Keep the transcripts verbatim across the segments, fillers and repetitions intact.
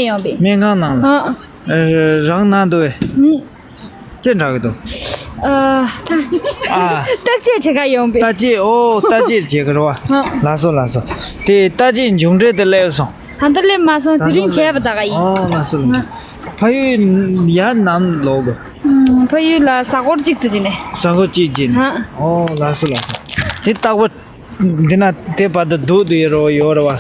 ཡོང་བས། སྨན་ཁང་ནང་ལ། ཨ། ཨ། རང་ན་འདུག་བས། ཨུམ། ཅི་འདྲ་གི་འདུག་ཨ། ད། ཨ། བརྟག་དཔྱད་བྱེད་ག་ཡོང་བས། བརྟག་དཔྱད། ཨོ། བརྟག་དཔྱད་བྱེད་གི་རེད་བ། ཨ། ལགས་སོ་ལགས་སོ། དེ་བརྟག་དཔྱད་མཇུག་འབྲས་དེ་སླེབས་སོང་། ད་ལྟ་སླེབས་མ་སོང་། དེ་རིང་བྱས་པ་ད་ག་ཡིན། ཨོ། ལགས་སོ་ལགས་སོ། ཨ། ཕ་ཡུལ་ཡར་ནམ་ལོག་གི། ཨུམ། ཕ་ཡུལ་ལ་གཟའ་འཁོར་གཅིག་ཙམ་ཅིག་ནས། གཟའ་འཁོར་གཅིག་ཅིག་ནས། ཨ། ཨོ། ལགས་སོ་ལགས་སོ། དེ་རྟག་པར། འདི་ན་དེ་བར་དུ་སྡུག་སྡུག་ཡོད་རོ་ཡོད་རོ་བ།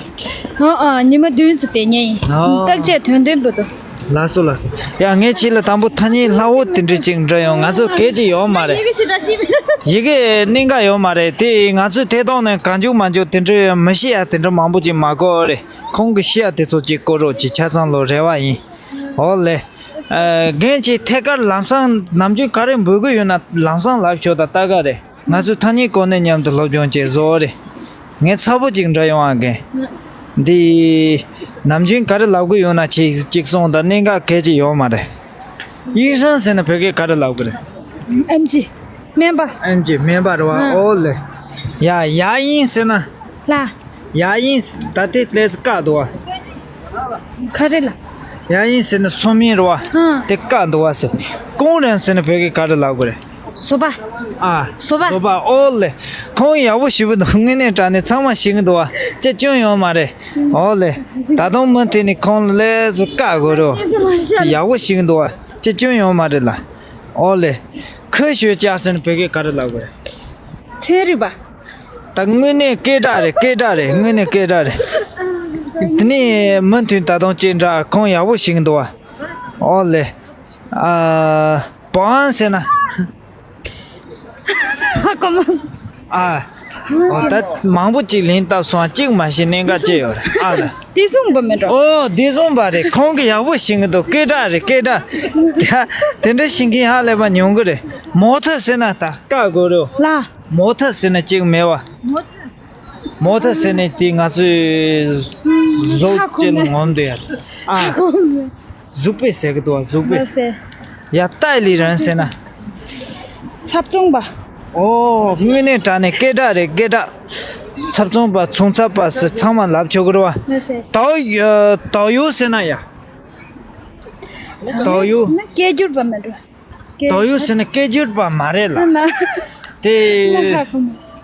ཨ་ཨ། ཉི་མ་བདུན་ཙམ་བསྡད་ཉན་ཡིན། ཨོ། བརྟག་དཔྱད་དོན་དོན་པོ་འདུག་ལགས་སོ་ལགས་སོ། ཡ། ངས་ཁྱེད་ལ་དང་པོ་ཐ་སྙད་སླ་བོ་དེ་འདྲ་ཅིག་འདྲི་ཡོང་། ང་ཚོ་སྐད་ཅིག་ཡོད་མ་རེད། ཡི་གེ་ཞེ་དྲག་ཤེས་མེད། ཡི་གེ་གནད་འགག་ཡོད་མ་རེད། དེ་ང་ཚོའི་ཐད་གཏོང་ནས་གང་བྱུང་མང་བྱུང་དེ་འདྲ་མི་ཤེས་ཡ་དེ་འདྲ་མང་པོ་ཅིག་མ་གོ་རེད། ཁོང་གི་ཤེས་ཡ་དེ་ཚོ་ཅིག་གོ་རོགས་ཅིག་ཆ་ཚང་ལོ་རེ་བ་ཡིན། ཨོ་ལེ། ཨ། རྒན་ཁྱེད་ཐད་ཀར་ལམ་སང་ནམ་རྒྱུན་ག་རེ་འབོད་ཀྱི་ཡོད་ན་ལམ་སང་ལབ་ཤོག་དང་ལྟ་ག་རེད། ང་ཚོས་ཐ་སྙད་གོ་གནས་མཉམ་དུ་སློབ་སྦྱོང་བྱེད་བཟོ་རེད། ངས་ཚ་པོ་ཅིག་འདྲི་ཡོང་ཨ་རྒན། འདི། ནམ་རྒྱུན་ག་རེ་ལབ་གི་ཡོད་ན་ཅིག་ཅིག་གསུངས་དང་། གནད་འགག་གལ་ཆེ་ཡོད་མ་རེད། ཡིན་ཧྲན་ཟེར་ན་བོད་སྐད་ག་རེ་ལབ་གི་རེད། ཨེམ་ཆི། སྨན་པ། ཨེམ་ཆི། སྨན་པ་རེད་བ། ཨ། ཨོ་ལེ། ཡ། ཡ་ཡིན་ཟེར་ན། ལ། ཡ་ཡིན། ད་དེ་ལས་བཀག་འདུག་བ། ག་རེ་ལ། ཡ་ཡིན་ཟེར་ན་སོ་མིན་རེད་བ། ཨ། དེ་བཀག་འདུག་བ་ཟེར། ཀོང་རན་ཟེར་ན་བོད་སྐད་ག་རེ་ལབ་དགོས་རེད། བཟོ་པ། ཨ། བཟོ་པ། བཟོ་པ། ཨོ་ལེ། ཁོང་ཡག་པོ་ཞེ་པོ་འདུག་དངོས་གནས་དྲང་གནས་ཚང་མ་ཤེས་ཀྱི་འདུག་བ། ཅི་སྐྱོན་ཡོད་མ་རེད། ཨོ་ལེ། ད་དུང་མུ་མཐུད་ནས་ཁོང་ལ་ལས་བཀག་དགོས་རེད། ཡག་པོ་ཤེས་ཀྱི་འདུག་བ། ཅི་སྐྱོན་ཡོད་མ་རེད་ལ། ཨོ་ལེ། ཁུ་ཞོད་ཅག་ཟེར་ན་བོད་སྐད་ག་རེ་ལབ་དགོས་རེད། ཚན་རིག་པ། ད་དངོས་གནས་སྐད་གྲགས་རེད། སྐད་གྲགས་རེད། དངོས་གནས་སྐད་གྲགས་རེད། དེ་ནས་མུ་མཐུད་ད་དུང་ཅིག་འདྲ། ཁོང་ཡག་པོ་ཤེས་ཀྱི་འདུག་བ། ཨོ་ལེ། ཨ། བང་ཟེར་ན། ཧ་གོ་མ་སོང་། ཨ། ཨོ། ད་མང་པོ་ཅིག་ལན་བཏབ་སོང་། གཅིག་མ་ཤེས་གནད་འགག་ཅི་ཡོད་རེད། ཨ་ལ། བདེ་སྲུང་པ་མེད་འགྲོ། ཨོ། བདེ་སྲུང་པ་རེད། ཁོང་གིས་ཡག་པོ་ཤེས་ཀྱི་འདུག་སྐད་གྲགས་རེད། སྐད་གྲགས། དེ་འདྲ་ཤེས་མཁན་ཧ་ལས་པ་ཉུང་གི་རེད། མོ་ཐ་ཟེར་ན་ད་བཀག་དགོས་རེད། ལ། མོ་ཐ་ཟེར་ན་གཅིག་མེད་བ། མོ་ཐ། མོ་ཐ་ཟེར་ནས་དེ་ང་ཚོའི་གཟུགས་ཅན་ངོམ་དུ་ཡ། ཨ། གཟུགས་པོ་ཟེར་གི་འདུག་བ། གཟུགས་པོ། ཡ། ཏའི་ལི་རན་ཟེར་ན། ཚབ་བཙོང་པ། ཨོ། དངོས་གནས་དྲང་གནས་སྐད་གྲགས་རེད། སྐད་གྲགས། ཚབ་བཙོང་པ། ཚོང་ཚབ་པ་ཟེར་ཚང་མ་ལབ་ཆོག་གི་རེད་བ། ཏའོ། ཨ། ཏའོ་ཡུ་ཟེར་ན་ཡ། ཏའོ་ཡུ། ན་སྐད་སྒྱུར་པ་མེད་འགྲོ། སྐད། ཏའོ་ཡུ་ཟེར་ན་སྐད་སྒྱུར་པ་མ་རེད་ལ། ན། དེ། ན་ཧ་གོ་མ་སོང་།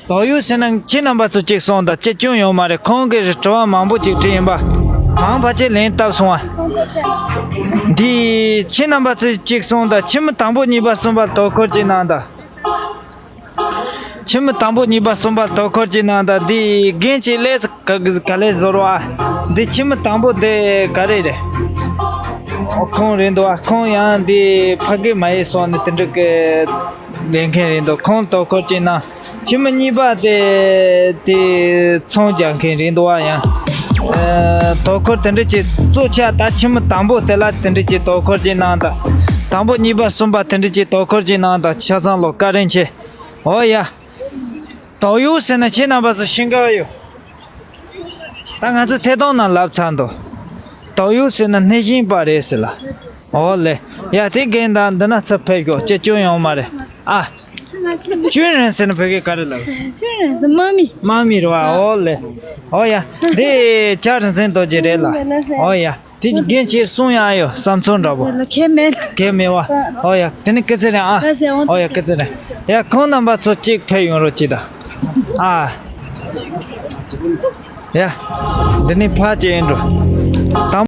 ཏའོ་ཡུ་ཟེར་ན་ཁྱེད་རྣམ་པ་ཚོ་གཅིག་གསུངས་དང་། ཅི་སྐྱོན་ཡོད་མ་རེད། ཁོང་གིས་དྲི་བ་མང་པོ་ཅིག་དྲིས་ཡིན་པ། མང་བ་ཅིག་ལན་བཏབ་སོང་བ། འདི་ཁྱེད་རྣམ་པ་ཚོས་གཅིག་གསུངས་དང་། ཁྱིམ་དང་པོ་གཉིས་པ་གསུམ་པ་དོ་ཁུར་གྱི་ནང་དང་། ཁྱིམ་དང་པོ་གཉིས་པ་གསུམ་པ་དོ་ཁུར་གྱི་ནང་དང་། འདི་རྒན་གྱིས་ལས་ག་ག་ལས་བཟོ་རོགས་ཨ། འདི་ཁྱིམ་དང་པོ་དེ་ག་རེ་རེད། ཁོང་རེད་འདུག་ཨ། ཁོང་ཡང་འདི་ཕ་གི་མ་ཡིན་སོང་ནས་དེ་འདྲ་གི་ལས་མཁན་རེད་འདུག་ཁོང་དོ་ཁུར་གྱི་ནང་། ཁྱིམ་གཉིས་པ་དེ་དེ་ཚོང་རྒྱག་མཁན་རེད་འདུག་ཨ། ཡང་ཨ་དོ་ཁུར་དེ་འདྲ་ཅིག་གཙོ་ཆེ། ད་ཁྱིམ་དང་པོ་དེ་ལ་དེ་འདྲ་ཅིག་དོ་ཁུར་གྱི་ནང་དང་། དང་པོ་གཉིས་པ་གསུམ་པ་དེ་འདྲ་ཅིག་དོ་ཁུར་གྱི་ནང་དང་། ཆ་ཚང་ལོ་བཀའ་དྲིན་ཆེ། ཨོ་ཡ། དོགས་ཡུག་ཟེར་ན་ཁྱེད་རྣམ་པ་ཚོ་ཤེས་ཀྱི་ཡོད། ད་ང་ཚོ་ཐད་གཏོང་ནང་ལབ་ཚར་འདུག་དོགས་ཡུག་ཟེར་ན་སྣེ་ཤན་པ་རེད་ཟེར་ལ། ཨོ་ལེ། ཡ་དེ་རྒན་དང་འདི་ན་ཚུར་ཕེབས་ཤོག་ཅི་སྐྱོན་ཡོད་མ་རེད་ཨ། ཅུན་རེན་ཟེར་ན་བོད་སྐད་ག་རེ་ལབ། ཅུན་རེན་ཟེར་དམག་མི། དམག་མི་རེད་བ། ཨོ་ལེ། ཨོ་ཡ། འདི་ལྕགས་རིན་ཆེན་རྡོ་རྗེ་རེད་ལ། ཨོ་ཡ། དེ་རྒན་ཁྱེད་གསུང་ཡག་ཡོད་བསམ་ཚུལ་འདྲ་པོ། ལ་ཁེ་མེད། ཁེ་མེད་བ། ཨོ་ཡ། དེ་ནི་སྐུ་ཚེ་རིང་ཨ། ཨོ་ཡ། སྐུ་ཚེ་རིང་། ཡ་ཁོང་རྣམ་པ་ཚོ་གཅིག་ཕེབས་ཡོང་རོགས་གྱིས་ད། ཨ། ཡ། འདི་ནི་ཕ་ཅེ་ཨིན་འགྲོ།